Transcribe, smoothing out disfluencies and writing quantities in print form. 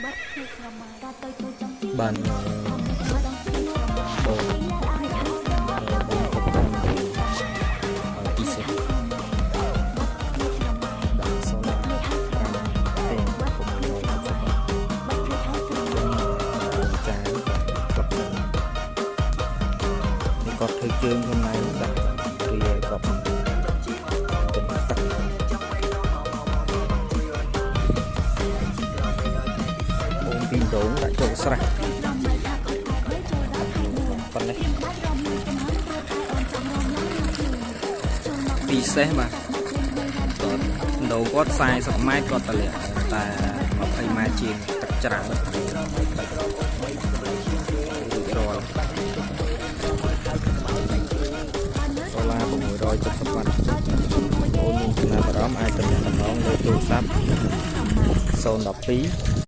បានបងបងគ្រប់គ្រងឲ្យពិសេសដាក់សូឡា5ទាំង670វ៉ាត់ចានក្លឹបនេះគាត់ធ្វើជើងខ្លួនឯងដាក់រាឲ្យគាត់ទឹកទឹកអូនពីដងដាក់ចូលស្រះប៉ុណ្ណេះពិសេសបាទគាត់ដងគាត់40ម៉ែត្រគាត់តម្លាក់តែ20ម៉ែត្រជាងទឹកច្រើនរួចរាល់សូឡា670វ៉ាត់អូនមានចំណាប់អារម្មណ៍អាចទំនាក់ទំនងលើទូរស័ព្ទ012